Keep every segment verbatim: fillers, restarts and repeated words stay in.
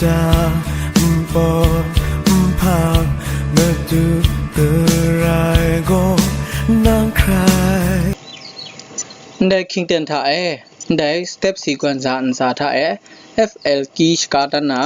da, npawt, nhpang, madu, garai gaw, nang hkrai. Ndai hkying ten hta e, ndai step sequencer ntsa hta e, F L key shaka dan na,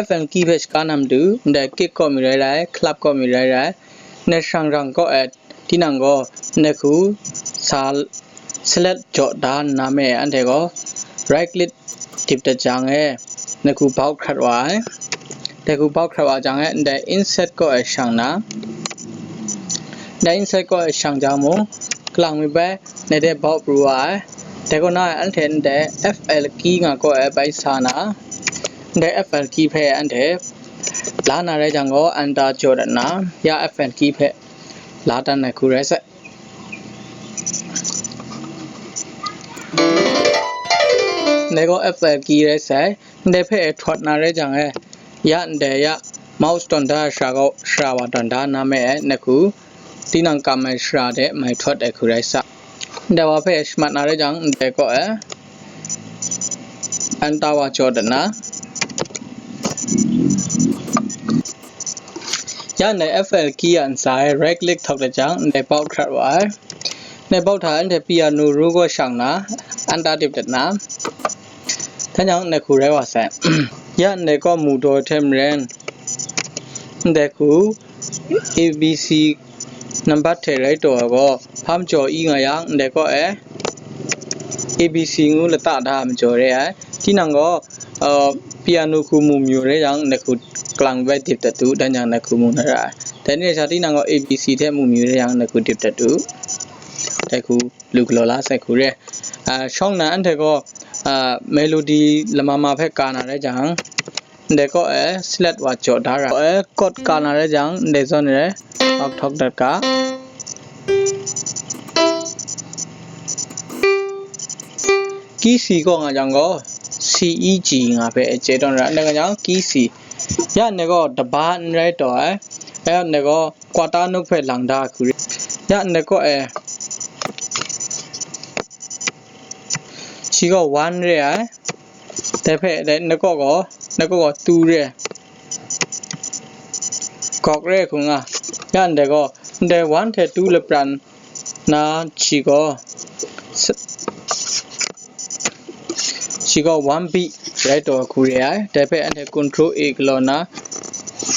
F L key hpe shaka na matu, ndai kick kaw mi rai rai, club kaw mi rai rai, ndai sharang rang kaw e, tinang gaw, ndai hku sa select jaw da nna me, anhte gaw right click dip dat jang e, ndai hku bau hkrat wa ai. Ndai hku bau hkrat wa jang e, ndai insert kaw e shang na, ndai insert kaw e shang jang mung, kalang mi bai, ndai de bau pru wa ai. Dai kaw na, anhte ndai F L key nga kaw e bai sa na, ndai F L key hpe anhte la na rai jang gaw, enter jaw dat na, ya F L key hpe la dan ai hku rai sai. Ndai gaw F L key rai sai. Ndai hpe e htawt na rai jang e, ya ndai ya mouse tawn da ai shara gaw, shara wa tawn da na me e, ndai hku tinang kam ai shara de mai htawt ai hku rai sa. Ndai wa hpe e shamat na rai jang, ndai kaw e enter wa jaw dat na, ya ndai F L key a ntsa e right click htawk dat jang, ndai bau hkrat wa ai. Ndai bau hta anhte piano ru gaw shang na, enter dip dat na, dan jang ndai hku rai wa sai. Ya ndai kaw mu daw hte maren, ndai hku A B C nambat hte rai taw ai gaw, hpa majaw i nga yang, ndai kaw e A B C ngu lata da ai majaw re ai. Tinang gaw, uh, piano hku mu mayu rai yang, ndai hku kalang bai dip dat u, dan jang ndai hku mu na ra ai. Dai ni sha tinang gaw A B C hte mu mayu rai yang, ndai hku dip dat u. Dai hku lu galaw la sai hku re. Ah, shawng nnan anhte gaw, ah, melody lama ma hpe ka na rai jang, ndai kaw e select wa jaw da ra. Kaw e chord ka na rai jang, ndai zawn re, bak htawk dat ga. Key C kaw nga jang gaw, C E G nga hpe e chye tawn ra, ndai nga jang key C. Ya ndai gaw daba n rai taw ai, ya ndai gaw kwata nuk hpe lang da ai hku re. Ya ndai kaw e, shi gaw one re ai, dai hpe dai ndai kaw gaw, ndai kaw gaw two re ai, gawk re hku nga. Ya ndai gaw, ndai one hte two lapran na shi gaw, s-, shi gaw one beat rai taw ai hku re ai. Dai hpe anhte control A galaw na,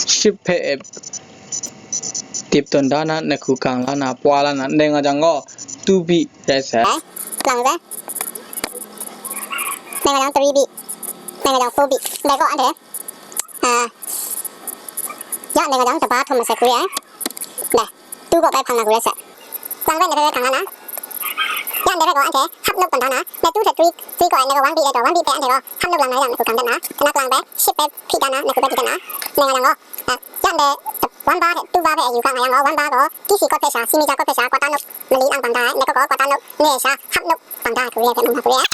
shift hpe e dip tawn da na, ndai hku gang la na, pwa la na, ndai nga jang gaw, two beat rai sai. Lang sai. Ndai nga jang three beat. Ndai nga jang four beat. Ndai gaw anhte, ah, ya ndai nga jang daba htum masai hku re ai. Ndai, two kaw bai hpang na hku rai sai. Lang bai ndai bai hpang la na. Ya ndai bai gaw anhte hap nuk tawn da na. Ndai two hte three, three kaw ai ndai gaw one beat rai taw, one beat hpe anhte gaw hap nuk lang na rai yang, ndai hku gang dat na. Nna klang bai, shift bai hpyi da na, ndai hku bai dip dat na. Ndai nga jang gaw, ah, ya ndai one bar hte two bar hpe e yu ga nga yang gaw, one bar gaw, key C chord hpe sha, C major chord hpe sha, kwata nuk mali lang bang da ai, ndai kaw gaw kwata nuk, ndai sha, hap nuk bang da ai hku re ai hpe mu na hku re ai.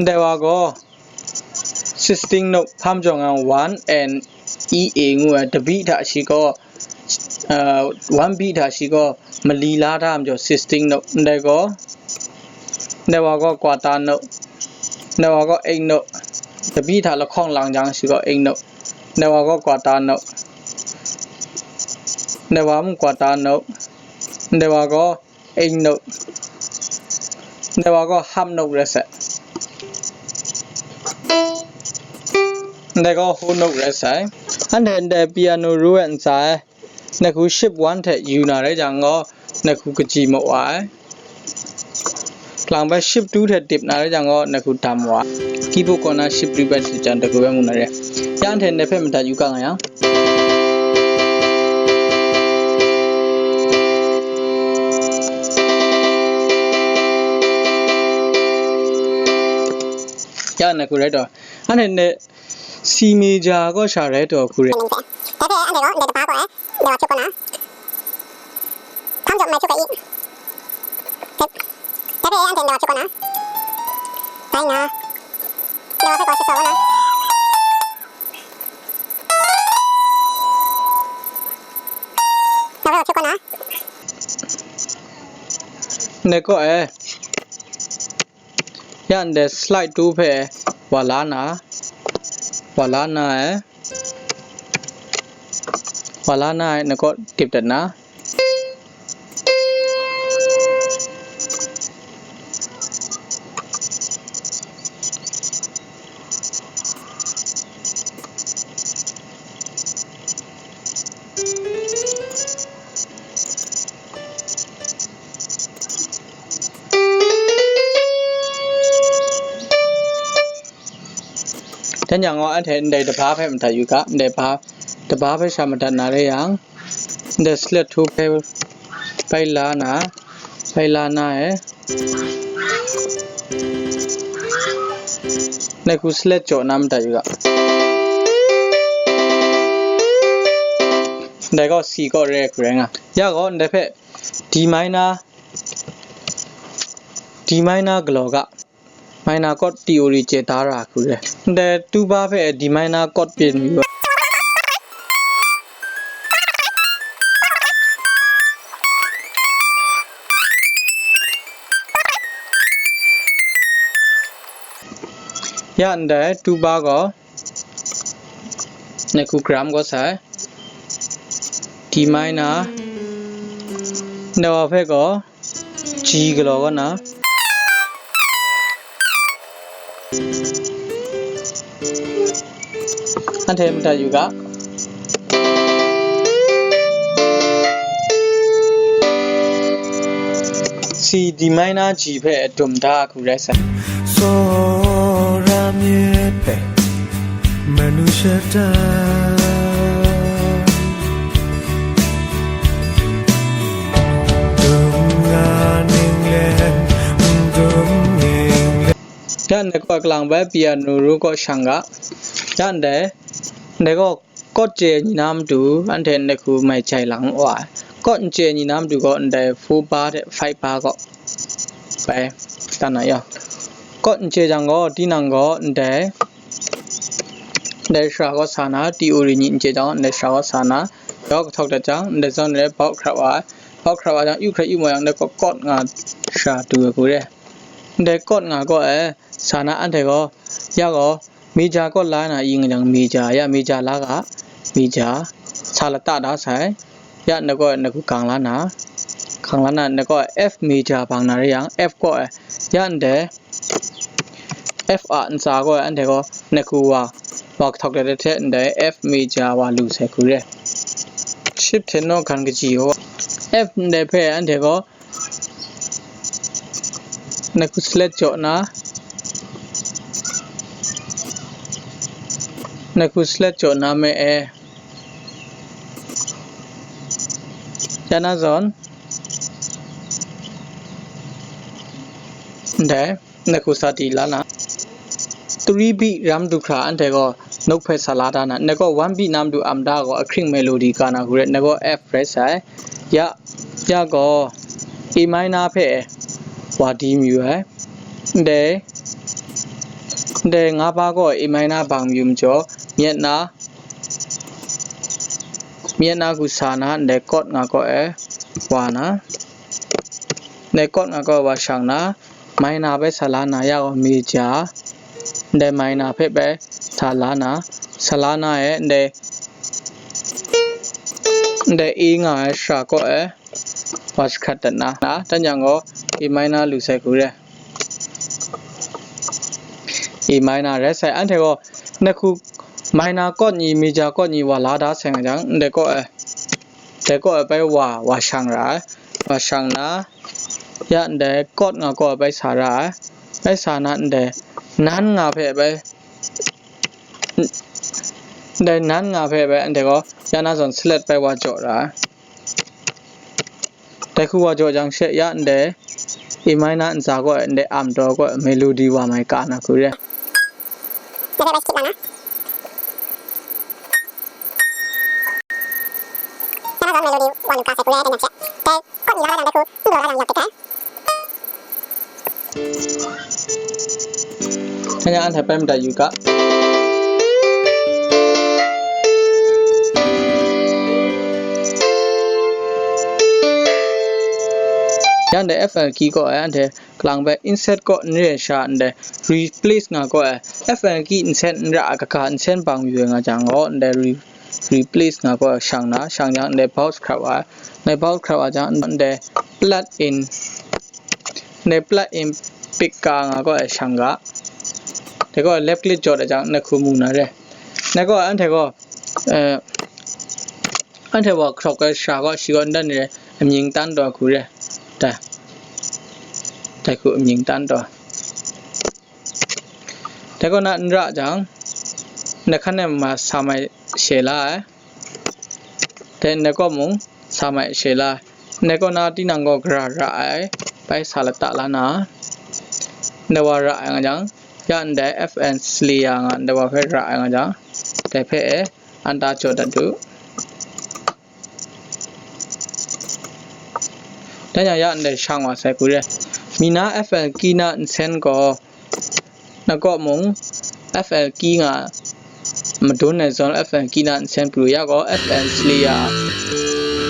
Ndai wa gaw, sixteen note hpa majaw nga one and E A ngu ai, dabi hta shi gaw, uh, one beat hta shi gaw, mali la da majaw sixteen note, ndai gaw, ndai wa gaw kwata note, ndai wa gaw eight note, dabi hta lahkawng lang jang shi gaw eight note, ndai wa gaw kwata note, ndai wa mung kwata note, ndai wa gaw eight note, ndai wa gaw hap note rai sai. Ndai gaw whole note rai sai. Anhte ndai piano ru ai ntsa e, ndai hku shift one hte yu na rai jang gaw, ndai hku kaji maw wa ai. Lang bai shift two hte dip na rai jang gaw, ndai hku dam wa ai. Keyboard kaw na shift three bai sit jang, ndai hku bai mu na re. Ya anhte ndai hpe madat yu ga nga yang. Ya ndai hku rai taw. Anhte ndai C major kaw sha rai taw hku re. Dai hpe anhte gaw ndai daba kaw e, ndai wa hkyup kaw na, hpa majaw mai hkyup ga i. Dai, dai hpe anhte ndai wa hkyup kaw na, bai nga, ndai wa hpe gaw shit saw kaw na. Ndai kaw e, ya ndai slide two hpe wa la na, wa la na e, wa la na e, ndai kaw dip dat na. Tingnyang gaw, anhte ndai taba hpe madat yu ga, ndai ba, taba hpe sha madat na re yang, ndai slide two hpe bai la na, bai la na e, ndai hku slide jaw na madat yu ga. Ndai gaw C kaw re hku rai nga. Ya gaw, ndai hpe D minor, D minor galaw ga, minor chord theory chye da ra hku re. Ndai two bar hpe D minor chord pyin yu. Ya ndai two bar gaw, ndai hku gram gaw sai, D minor, ndai wa hpe gaw G galaw gaw na, anhte madat yu ga. C D minor G hpe dum da hku rai sai. Tsawra myit hpe manu shata, dum nga ning len, dum ning len. Ya ndai kaw kalang bai piano ru kaw shang ga. Ya ndai, ndai gaw chord chye ni na matu, anhte ndai hku mai jai lang wa ai. Chord n chye ni na matu gaw, ndai four bar hte five bar gaw bai, dan na ya. Chord n chye jang gaw, tinang gaw ndai, ndai shara gaw sa na, theory ni n chye jang, ndai shara gaw sa na, yaw kahtawk dat jang, ndai zawn rai bau hkrap wa ai. Bau hkrap wa jang, yu hkrai yu maw yang, ndai chord, chord nga shara du ai hku re. Ndai chord nga gaw e, sa na anhte gaw, ya gaw, major chord la na yin jang major, ya major la ga, major, sa lata da sai, ya ndai gaw, ndai hku gang la na, gang la na, ndai gaw F major bang na re yang, F gaw e, ya ndai, F a ntsa gaw e, anhte gaw, ndai hku wa, wa kahtawk dat hte ndai F major wa lu sai hku re. Ship hte naw hkan kaji gaw, F ndai hpe anhte gaw, ndai hku slide jaw na, ndai hku slide jaw na me e, ya na zawn, ndai, ndai hku sa di la na, three beat ram du hkra anhte gaw, nuk hpe sa la da na, ndai gaw one beat na matu am da gaw, ahkring melody ga na hku re, ndai gaw F rai sai, ya, ya gaw, A minor hpe wa di mayu ai. Ndai, ndai nga ba gaw A minor bang mayu majaw, myit na, myit na hku sa na, ndai chord nga gaw e wa na, ndai chord nga gaw e wa shang na, minor bai sa la na, ya gaw major, ndai minor hpe bai sa la na, sa la na e, ndai, ndai A nga ai shara gaw e, wa jahkrat dat na, na, dan yang gaw A minor lu sai hku re. A minor rai sai, anhte gaw, ndai hku minor chord ni, major chord ni wa la da sai nga jang, ndai gaw e, ndai gaw e bai wa, wa shang ra ai, wa shang na, ya ndai chord nga gaw e bai sa ra ai, bai sa na ndai nan nga hpe bai, ndai nan nga hpe bai anhte gaw ya na zawn slide bai wa jaw ra ai. Dai hku wa jaw jang she ya ndai A minor ntsa gaw ndai am daw gaw melody wa mai ka na hku re. Hanya an hta pai madat yu ga. Ya ndai F L key kaw e, anhte kalang bai insert kaw n re ai sha ndai replace nga kaw e, F L key insert n ra ai kaga insert bang yu ai nga jang gaw, ndai re-, replace nga kaw e shang na, shang jang ndai box crop ai, ndai box crop ai jang ndai plug in, ndai plug in pick ka nga kaw e shang ga, dai kaw left click jawt ai jang ndai hku mu na re. Ndai kaw anhte gaw, eh, anhte wa crop ai sha gaw shi gaw ndan re, amying tan taw hku re. Dai, dai hku amying tan taw. Dai kaw na n ra jang, ndai hkan e ma sa mai she la ai. Dai ndai kaw mung sa mai she la ai. Ndai kaw na tinang gaw gara ra ai, bai sa lata la na. Ndai wa ra ai nga jang, ya ndai F N slayer nga ndai wa hpe ra ai nga jang, dai hpe e an ta jaw dat du. Dan yang ya ndai shang wa sai hku re. Mi na F L key na nsen gaw, na kaw mung F L key nga madun ai zawn F L key na nsen pru ya gaw F L slayer,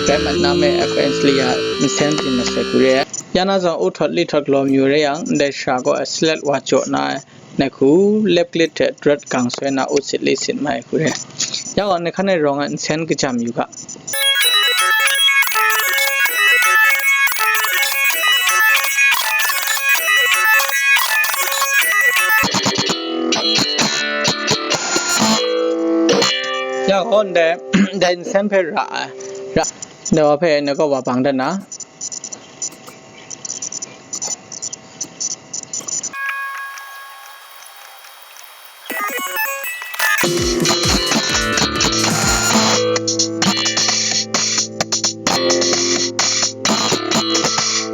rai mat na me F L slayer nsen pru na sai hku re. Ya na zawn u htawt li htawt galaw mayu re yang, ndai sha gaw select wa jaw na ai, na hku left click hte drag gang soi na u sit li sit mai hku re. Ya gaw, na hkan e rawng ai nsen kajam yu ga. Ya gaw, ndai, ndai nsen hpe ra ai, ra, ndai wa hpe na kaw wa bang dat na.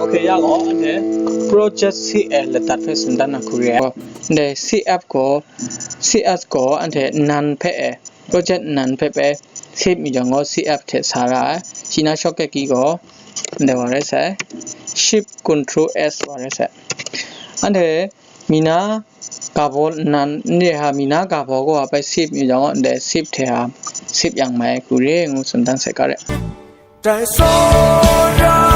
Okay, ya gaw, anhte project C L ladat hpe tsun dan na hku re ai. Ndai C F gaw, C S gaw anhte nan hpe e, project nan hpe bai save mi jang gaw C F hte sa ra ai. Shi na shortcut key gaw ndai wa rai sai, Shift Control S wa rai sai. Anhte mi na ga baw nan n re ha, mi na ga baw gaw bai save mi jang gaw ndai save hte ha, save yang mai hku re ngu tsun dan sai ga re. Dai tsawra